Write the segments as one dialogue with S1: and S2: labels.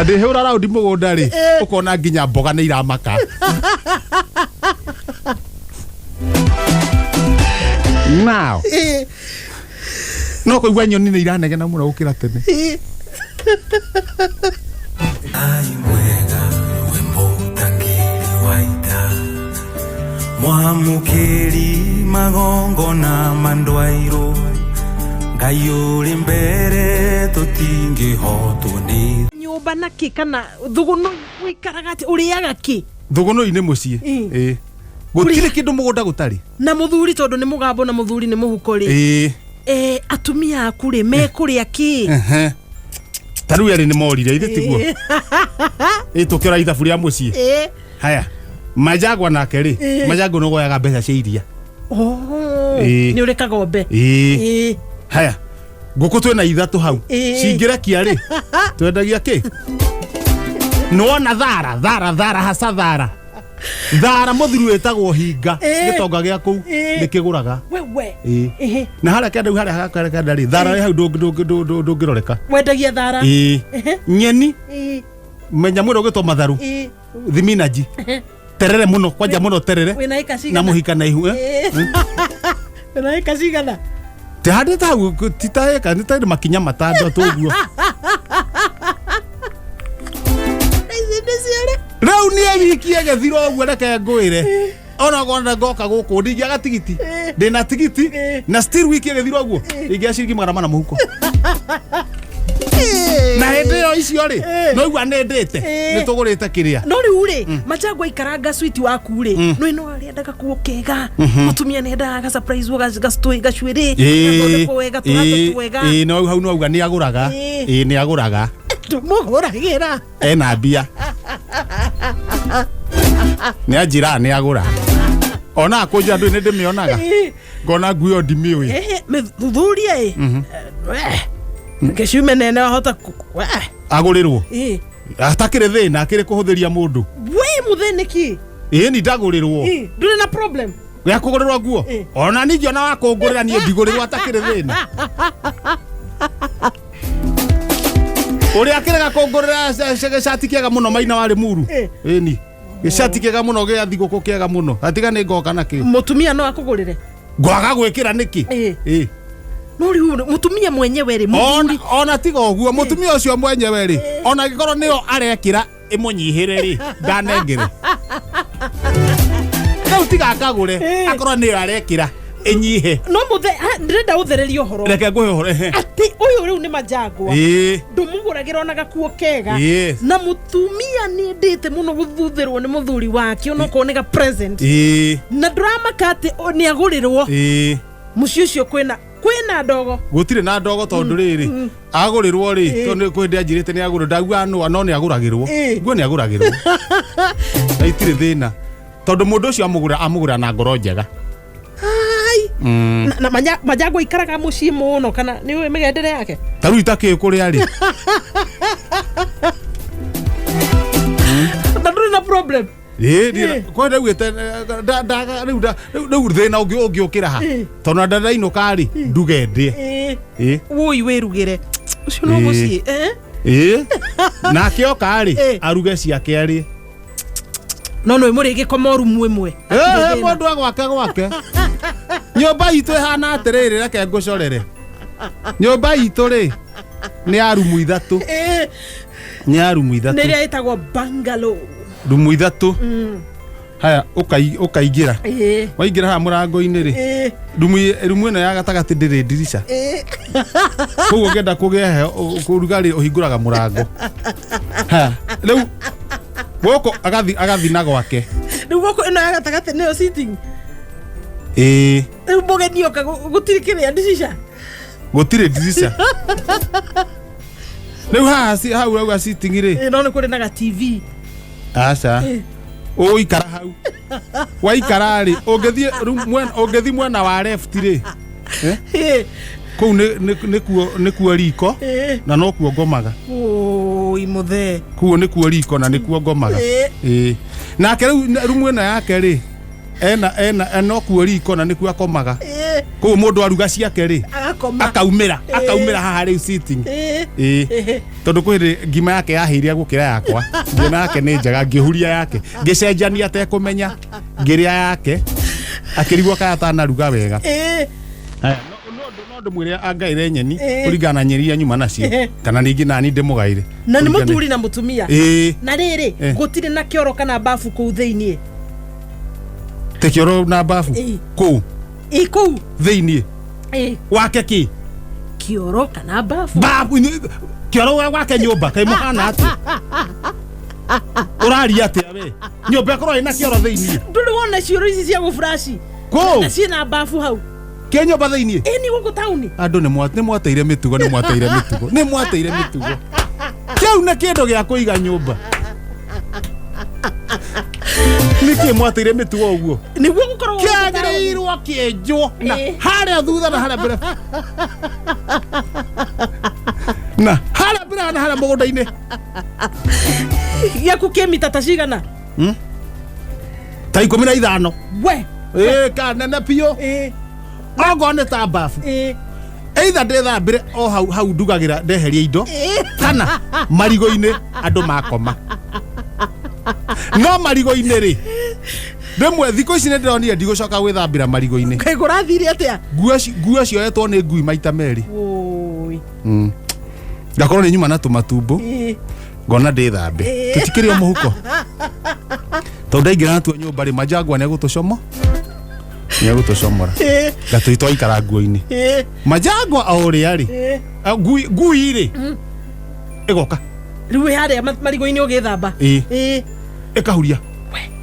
S1: Ndĩhũra raundi mũgũnda rĩ, ũkona nginya mboga nĩ iramaka. Now no kũigua nyoni nĩ iranegena mũno gũkĩra tene.
S2: Ai mwega rwĩmbo ũtangĩrĩ waita mwamũkĩri magongona mandwairũ Ngai ũrĩ mbere tũtingĩhotwo nĩ
S3: Nyũmba na kĩ kana thũgũnũ ũikaraga atĩ ũrĩaga kĩ?
S1: Thũgũnũi-inĩ mũciĩ. Ĩĩ. Gũtirĩ kĩndũ mũgũnda gũtarĩ.
S3: Na mũthuri tondũ nĩ mũgambo na mũthuri nĩ mũhuko rĩ.
S1: Ĩĩ.
S3: Eh, atumia aku rĩ mekũrĩa kĩ?
S1: Ehe. Ta rĩu erĩ nĩ morire, ithe tiguo? Ĩ tũkĩora ithabu rĩa mũciĩ.
S3: Ĩĩ.
S1: Haya. Majagwa nake rĩ, Majagwa nĩ ũgoyaga mbeca cia iria.
S3: Oh,
S1: Ĩĩ.
S3: nĩ ũrĩ kagombe.
S1: Ĩĩ.
S3: Ĩĩ.
S1: Haya. Ngũkũ twĩna ithatũ hau.
S3: Ĩĩ.
S1: Cingĩrekia rĩ, twendagia kĩ? Nĩwona thara, thara, thara, hasa thara. Thara mũthuri wĩtagwo hinga,
S3: Ĩĩ.
S1: gĩtonga gĩa kũu
S3: Ĩĩ.
S1: nĩ kĩgũraga.
S3: Wewe.
S1: Ĩĩ.
S3: Ĩhĩ.
S1: Na harĩa kĩanda harĩa harĩa kĩanda rĩ, thara ĩ hau ndũngĩroreka.
S3: Wendagia thara.
S1: Ĩĩ.
S3: Ĩhĩ.
S1: Nyeni,
S3: Ĩĩ.
S1: menya mwĩrĩ ũgĩtwo matharũ,
S3: Ĩĩ.
S1: thiminaji, terere mũno, kwanja mũno terere
S3: Wĩna ĩka
S1: na
S3: cigana?
S1: mũhika na ihu. Eh?
S3: Ĩĩ. Wĩna ĩka cigana?
S1: Tihandĩte hau ti ta ĩka nĩ ta makinya matandatũ ũguo.
S3: Ici nĩcio rĩ.
S1: Rĩu niĩ wiki ĩgĩthira ũguo reke ngwĩre ona ngona ngoka gũkũ ndingĩaga tigiti ndĩna tigiti na still wiki ĩgĩthira ũguo ingĩaga ciringi 400 mũhuko na hĩndĩ ĩyo icio rĩ noigua nĩ ndĩte nĩ tũgũrĩte kĩrĩa.
S3: No rĩu rĩ, Machagua ikaranga switi waku rĩ, no ĩno arĩa gakuo kega, mũtumia nĩ endaga ga surprise gacuĩrĩ gathondekwo wega, tũratũ twega.
S1: Ĩĩ, no hau no auga nĩ agũraga.
S3: Ĩĩ.
S1: Ĩĩ, nĩ agũraga.
S3: Ndũmũgũragĩra.
S1: Ena mbia nĩ anjĩraga nĩ agũra ona akũnjĩra ndũĩ nĩ ndĩmĩonaga ngona nguo ĩyo ndimĩũĩ.
S3: Ehe, mĩthuthurie ĩ ngĩciume nene wahota
S1: Agũrĩrwo
S3: Ĩ.
S1: atakĩrĩ thĩna akĩrĩ kũhũthĩria mũndũ.
S3: We mũthĩnĩki.
S1: Ĩĩ, ni ndagũrĩrwo.
S3: Ĩ, ndũrĩ na problem.
S1: Gĩa kũgũrĩrwo nguo ona ningĩ ona wa kũngũrĩra niĩ ndigũrĩrwo atakĩrĩ thĩna ũrĩa akĩrega kũngũrĩra gĩcati kĩega mũno maina warĩ muru. Ĩni gĩcati kĩega mũno gĩa thigũkũ kĩega mũno atiga nĩ ngoka nakĩo.
S3: Mũtumia no akũgũrĩre?
S1: Ngwaga gwĩkĩra nĩkĩ?
S3: Ĩ.
S1: Ĩ.
S3: No rĩu mũtumia mwenyewe rĩ, mũthuri.
S1: Ona tiga ũguo mũtumia ũcio mwenyewe rĩ, ona angĩkorwo nĩyo arekĩra ĩmũnyihĩre rĩ, ndanengere rĩu tiga akagũre. Akorwo nĩyo arekĩra ĩnyihe.
S3: No mũthe ndĩrenda ũthererie ũhoro.
S1: Reke ngũhe ũhoro, ehe.
S3: Atĩ ũyũ rĩu nĩ Majangwa.
S1: Ĩĩ.
S3: Ndũmũgũragĩra ona gakuo kega.
S1: Ĩĩ.
S3: Na mũtumia nĩ endete mũno gũthuthĩrwo nĩ mũthuri wake onokorwo nĩ ga present.
S1: Ĩĩ.
S3: Na ndũramaka atĩ nĩ agũrĩrwo.
S1: Ĩĩ.
S3: Mũciĩ ũcio kwĩna ndogo.
S1: Gũtirĩ na ndogo tondũ rĩrĩ agũrĩrwo rĩ, tondũ kwĩ hĩndĩ anjĩrĩte nĩ agũrĩrwo ndauga nũa no nĩ agũragĩrwo. Nguo nĩ agũragĩrwo na itirĩ thĩna tondũ mũndũ ũcio amũgũra amũgũra na ngoro njega.
S3: Ai. Na Majangwa ikaraga mũciĩ mũno kana nĩ ũĩ mĩgendere yake?
S1: Ta rĩu itakĩũĩ kũrĩa rĩ.
S3: Na ndũrĩ na problem?
S1: Ĩĩ, kwa ndaugĩte, rĩu rĩu thĩna ũngĩũkĩra ha tondũ na ndainũka rĩ nduge ndĩe. Ĩĩ.
S3: Wũi wĩrugĩre ũcio no mũciĩ, eh?
S1: Ĩĩ, nake oka rĩ aruge ciake arĩe.
S3: No nĩ mũrĩgĩkoma rumu ĩmwe?
S1: Ĩĩ, mũndũ agwake gwake. Nyũmba itũ ĩhana atĩrĩrĩ, reke ngũcorere nyũmba itũ rĩ nĩ ya rumu ithatũ. Nĩ ya rumu
S3: Nĩ
S1: ithatũ.
S3: ĩrĩa ĩtagwo bungalow.
S1: Rumu ithatũ. Haya, ũkaingĩra. Waingĩra haha mũrango-inĩ rĩ, rumu ĩno ya gatagatĩ ndĩrĩ ndirica, koguo ũngĩenda kũgĩa heho ũrugarĩ ũhingũraga mũrango. Haya, rĩu gũkũ agathi na gwake.
S3: Rĩu gũkũ ĩno ya gatagatĩ nĩyo sitting?
S1: Ĩĩ.
S3: Rĩu mũgeni oka gũtirĩ kĩrĩa ndirica?
S1: Gũtirĩ ndirica. Rĩu haha hau rauga sitting rĩ.
S3: Ĩĩ, no nĩ kũrĩ na ga TV?
S1: Aca. Ũikara hau waikara rĩ, ũngĩthiĩ rĩu ũngĩthiĩ mwena wa left rĩ, kũu nĩkuo riko na nokuo ngomaga.
S3: Ũi mũthee.
S1: Kũu nĩkuo riko na nĩkuo ngomaga. Ĩĩ, nake rĩu rumu ĩno yake rĩ, ena ena nokuo riko na nĩkuo akomaga. Kũu mũndũ aruga ciake rĩ.
S3: Makoma.
S1: Akaumĩra, akaumĩra haha rĩu sitting. Ĩĩ. Tondũ kwĩ hĩndĩ ngima yake yahĩire gũkĩra yakwa, ngĩona yake nĩ njega, ngĩhuria yake, ngĩcenjania atekũmenya, ngĩrĩa yake, akĩrigwo kana atanaruga wega. Haya, no ndĩmwĩre angaĩre nyeni kũringana na nyeni iria nyuma nacio, kana ningĩ nani ndĩmũgaĩre.
S3: Na nĩ
S1: Kũringana-
S3: mũthuri na mũtumia.
S1: Ĩĩ.
S3: Na rĩrĩ, gũtirĩ na kĩoro kana bafu kũu thĩiniĩ?
S1: Te kĩoro na bafu? Kũu?
S3: Ĩ, kũu.
S1: Thĩiniĩ?
S3: Ĩ.
S1: Wake kĩ?
S3: Kĩoro kana bafu.
S1: Bafu kĩoro gwake nyũmba kaĩ mũhana atĩa? Ũraria atĩa we? Nyũmba ĩkorwo ĩna kĩoro thĩiniĩ?
S3: Ndũrĩ wona cioro ici cia gũburaci?
S1: Kũu?
S3: Na ciĩna bafu hau.
S1: Kĩ nyũmba thĩiniĩ?
S3: Ĩ, nĩ gũkũ taũni.
S1: Andũ nĩ mwateire mĩtugo, nĩ mwateire mĩtugo, nĩ mwateire mĩtugo. Kĩu nĩ kĩndũ gĩa kũiga nyũmba? Nĩkĩ mwateire mĩtugo ũguo?
S3: Nĩguo gũkorwo gũkũ taũni.
S1: Kĩagĩrĩirwo kĩenjwo na harĩa thutha na harĩa mbere, na harĩa mbere na harĩa mũgũnda-inĩ.
S3: Gĩaku kĩ mita ta cigana?
S1: Ta 15.
S3: We.
S1: Ĩ, kanene biũ. Okorwo nĩ ta bafu, either ndĩthambĩre o hau hau ndugagĩra ndeheria indo, kana marigo-inĩ andũ makoma. No marigo-inĩ rĩ, rĩmwe thikũ ici nĩ ndĩronire ndigũcoka gwĩthambĩra marigo-inĩ.
S3: Kaĩ kũrathire atĩa?
S1: Nguo cioetwo nĩ ngui maita merĩ.
S3: Wũi.
S1: Ngakorwo nĩ nyuma na tũmatumbo, ngona ndĩthambe, tũtikĩrĩ o mũhuko, tondũ ndaingĩra natuo nyũmba rĩ, manjangwa nĩ egũtũcomora. Ngatũi twaikara nguo-inĩ. Manjangwa o ũrĩa rĩ, ngui rĩ, ĩgoka.
S3: Rĩu wĩ harĩa marigo-inĩ ũgĩthamba?
S1: Ĩĩ. Ĩkahuria,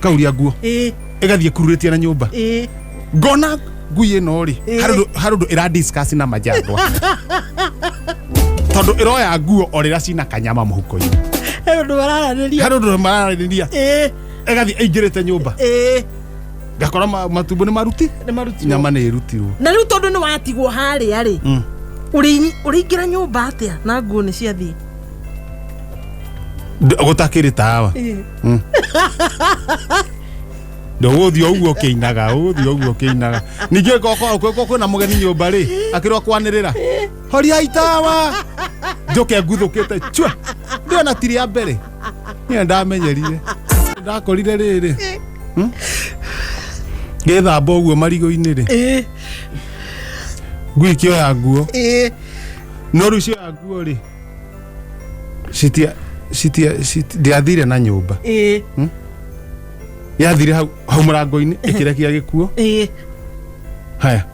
S1: ĩkahuria nguo, ĩgathiĩ kururĩtie na nyũmba. Ngona ngui ĩno rĩ, harĩ ũndũ ĩra discuss na manjangwa, tondũ ĩroya nguo o rĩrĩa cina kanyama mũhuko-inĩ.
S3: He ũndũ mararanĩria.
S1: Harĩ ũndũ mararanĩria. Ĩgathiĩ ĩingĩrĩte nyũmba. Ngakora matumbo nĩ maruti.
S3: Nĩ marutirwo.
S1: Nyama nĩ ĩrutirwo.
S3: Na rĩu tondũ nĩ watigwo harĩa rĩ, ũrĩingĩra nyũmba atĩa na nguo nĩ ciathiĩ?
S1: Gũtakĩrĩ tawa, ndũgũthiĩ ũguo ũkĩinaga, ũgũthiĩ ũguo ũkĩinaga. Ningĩ ngoko kwĩna mũgeni nyũmba rĩ, akĩrwo kwanĩrĩra, "Horiai tawa," njoke nguthũkĩte chua. Ndĩona ti rĩa mbere niĩ ndamenyerire, ndakorire rĩrĩ ngĩthamba ũguo marigo-inĩ rĩ, ngui ikĩoya nguo. No rĩu cioya nguo rĩ, citia citia ndiathire na nyũmba. Yathire hau hau mũrango-inĩ, ĩkĩrekia gĩkuo. Haya.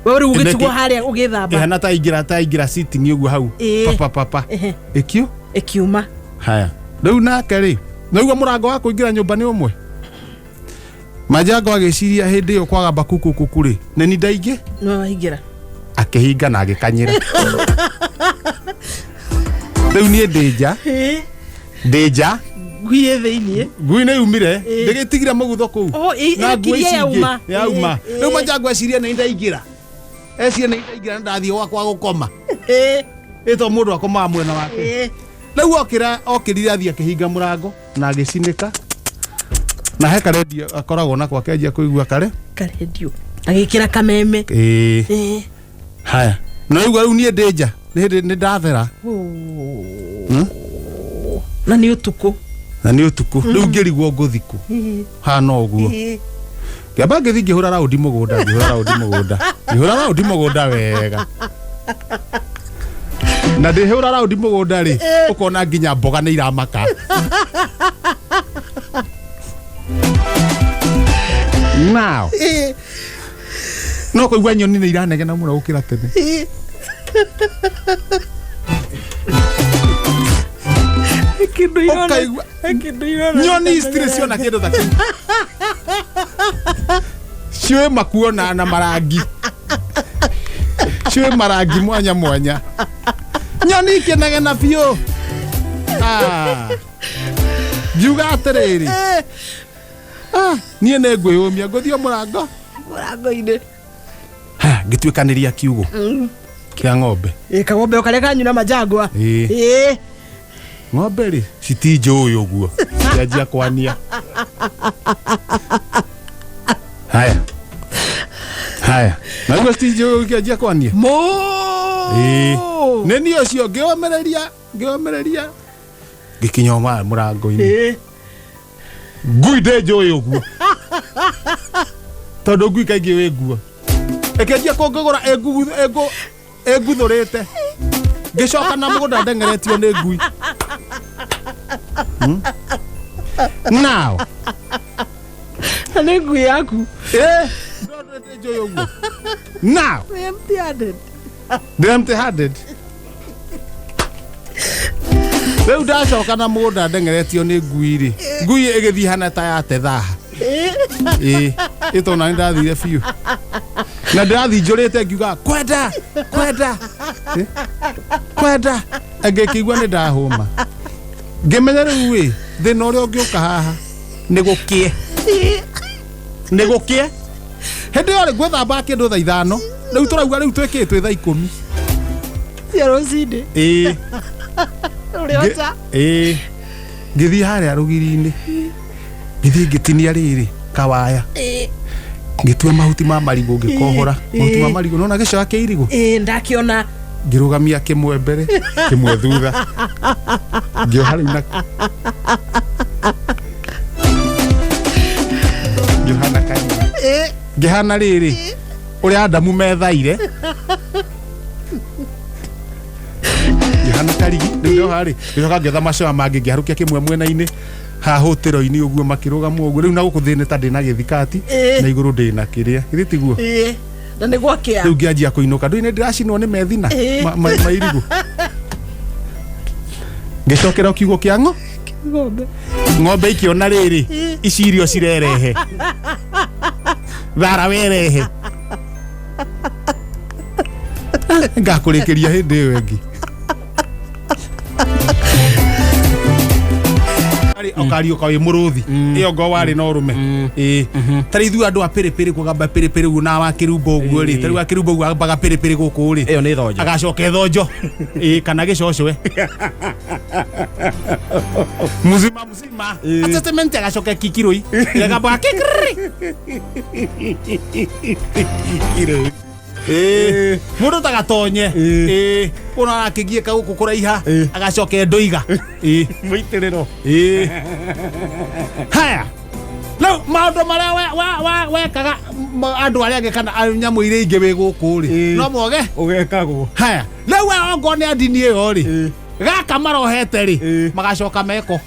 S3: We rĩu ũgĩtigwo
S1: Ĩneki-
S3: harĩa ũgĩthamba.
S1: Ĩhana ta ingĩra sitting ũguo hau. Papa papa. Ĩkĩu.
S3: Ĩkiuma.
S1: Haya, rĩu nake rĩ, naigua mũrango wa kũingĩra nyũmba nĩ ũmwe. Manjango agĩciria hĩndĩ ĩyo kwagamba kuku kuku rĩ, nĩ ni ndaingĩ.
S3: No waingĩra.
S1: Akĩhinga na agĩkanyĩra. Rĩu niĩ ndĩ nja. Ndĩ nja.
S3: Ngui ĩ thĩiniĩ.
S1: Ngui nĩ yumire, ndĩgĩtigire mũgutho kũu.
S3: Oh,
S1: Na nguo
S3: ĩrekirie
S1: ici ingĩ,
S3: yauma.
S1: yauma. Rĩu manjango eciria nĩ ndaingĩra, eciria nĩ ndaingĩra na ndathiĩ gwakwa gũkoma. Ĩto mũndũ akomaga mwena wake. Rĩu okĩra, okĩrire, athiĩ akĩhinga mũrango na agĩcinĩka, na he karendio akoragwo nako, akĩanjia kũigua kare.
S3: Karendio, agĩkĩra kameme.
S1: Ĩĩ. Haya, no igua rĩu niĩ ndĩ nja, nĩ hĩndĩ nĩ ndathera.
S3: Na nĩ ũtukũ.
S1: Na nĩ ũtukũ. Rĩu ngĩrigwo ngũthikũ hana ũguo. Ngĩamba ngĩthiĩ ngĩhũra raundi mũgũnda, ngĩhũra raundi mũgũnda, ngĩhũra raundi mũgũnda wega. Na ndĩhũra raundi mũgũnda rĩ, ũkona nginya mboga nĩ iramaka. Now no kũigua nyoni nĩ iranegena mũno gũkĩra tene.
S3: Kĩndũ irona.
S1: Ũkaigua
S3: Kĩndũ irona.
S1: Nyoni citirĩ ciona kĩndũ ta kĩu, ciũĩ makuona na marangi, ciũĩ marangi mwanya mwanya. Nyoni ikĩnegena biũ. Ah. Ngiuga atĩrĩrĩ, ah, niĩ nĩ ngwĩyũmia, ngũthiĩ o mũrango.
S3: Mũrango-inĩ.
S1: Ha, ngĩtuĩkanĩria kiugũ kĩa ng'ombe.
S3: Ĩ, kagombe o karĩa kanyuna manjangwa.
S1: Ĩĩ. Ng'ombe rĩ, citinjũĩ ũguo, cianjia kwania. Haya haya, naguo citinjũĩ, ikĩanjia kwania.
S3: Mũ.
S1: Ĩĩ. Nĩ niĩ ũcio ngĩũmĩrĩria ngĩũmĩrĩria ngĩkinya o mũrango-inĩ. Ngui ndĩnjũĩ ũguo tondũ ngui kaingĩ wĩ nguo ĩkĩanjia kũngĩgũra ĩnguthũrĩte ngĩcoka na mũgũnda ndeng'eretio nĩ ngui. Now
S3: Na nĩ ngui yaku.
S1: Ndĩnjũĩ ũguo now.
S3: Empty handed.
S1: Ndĩ empty handed rĩu ndacoka na mũgũnda ndeng'eretio nĩ ngui rĩ, ngui ĩgĩthiĩ hana ta yate thaha ĩĩ ĩtona nĩ ndathire biũ na ndĩrathiĩ njũrĩte ngiuga kwenda kwenda. Kwenda ngĩkĩigua nĩ ndahũma ngĩmenya rĩu ĩ thĩna ũrĩa ũngĩũka haha nĩ gũkĩe nĩ gũkĩe hĩndĩ ĩyo rĩ ngwĩthamba kĩndũ thaa 5 rĩu tũrauga rĩu twĩkĩĩ twĩ thaa 10
S3: Cia rũcinĩ.
S1: Ĩĩ.
S3: Ũrĩ ota.
S1: Ĩĩ, ngĩthiĩ harĩa rũgiri-inĩ ngĩthiĩ ngĩtinia rĩrĩ kawaya ngĩtua mahuti ma marigũ ngĩkohora mahuti ma marigũ nona gĩcoa kĩa irigũ.
S3: Ĩĩ, ndakĩona.
S1: Ngĩrũgamia kĩmwe mbere kĩmwe thutha ngĩoha rĩu na ngĩoha na kanua ngĩhana rĩrĩ ũrĩa Adamu methaire ngĩhana karigi rĩu ndoha rĩ ngĩcoka ngĩetha macoa mangĩ ngĩharũkia kĩmwe mwena-inĩ haha hũtĩro-inĩ ũguo makĩrũgama ũguo rĩu na gũkũ thĩinĩ ta ndĩna gĩthikati na igũrũ ndĩna kĩrĩa githĩ tiguo.
S3: Ĩĩ. Na nĩ gwakĩa.
S1: Rĩu ngĩanjia kũinũka ndũi nĩ ndĩracinwo nĩ methina ma irigũ ngĩcokera kiugo kĩa ng'o
S3: Ng'ombe.
S1: Ng'ombe ikĩona rĩrĩ ici irio cirerehe thara werehe ngakũrĩkĩria hĩndĩ ĩyo ĩngĩ ũkariũka wĩ mũrũthi ĩyo ngo warĩ na ũrũme ĩĩ tarĩ ithuĩ andũ a pĩrĩpĩrĩ kũgamba pĩrĩpĩrĩ ũguo na wakĩrumba ũguo rĩ tarĩu wakĩrumba ũguo ambaga pĩrĩpĩrĩ gũkũ rĩ
S4: Ĩyo nĩ thonjo.
S1: Agacoka ĩthonjo ĩĩ kana gĩcocwe muzima muzima atetementi agacoka kikiroi ĩgakambaga kikiriri. Ĩĩ mũndũ tagatonye ĩĩ ũna arakĩgiĩka gũkũ kũraiha agacoka endoiga ĩĩ.
S4: Mũitĩrĩro.
S1: Ĩĩ haya rĩu maũndũ marĩa wekaga andũ arĩa angĩ kana nyamũ iria ingĩ wĩ gũkũ rĩ no moge
S4: Ũgekagwo.
S1: Haya rĩu we ongorwo nĩ andini ĩyo rĩ gaka marohete rĩ magacoka meko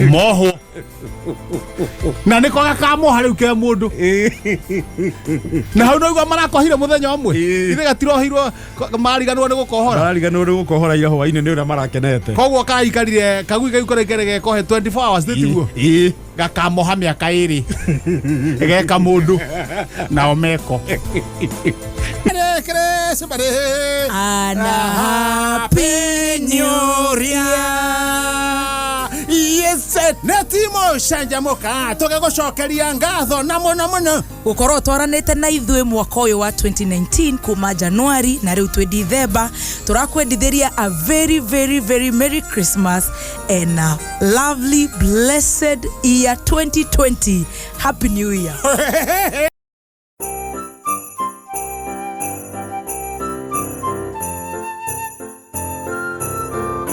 S1: mohwo na nĩko gakamoha rĩu ke mũndũ na hau noigua marakohire mũthenya ũmwe ithe gatirohirwo mariganĩrwo nĩ gũkohora.
S4: Marariganĩrwo nĩ gũkohora ira hwainĩ nĩ ũrĩa marakenete.
S1: Koguo karaikarire kagui kau karaikare gekohe 24 hours nĩ tiguo gakamoha mĩaka 2 geka mũndũ nao meko.
S2: And a happy new year.
S1: Yes, nĩ timu canjamũka tũgĩgũcokeria ngatho na mũno mũno
S2: Gũkorwo twaranĩte na ithuĩ mwaka ũyũ wa 2019 kuma Januari na rĩu twĩ Dithemba tũrakwendithĩria a very very very merry Christmas and a lovely blessed year 2020. Happy New Year.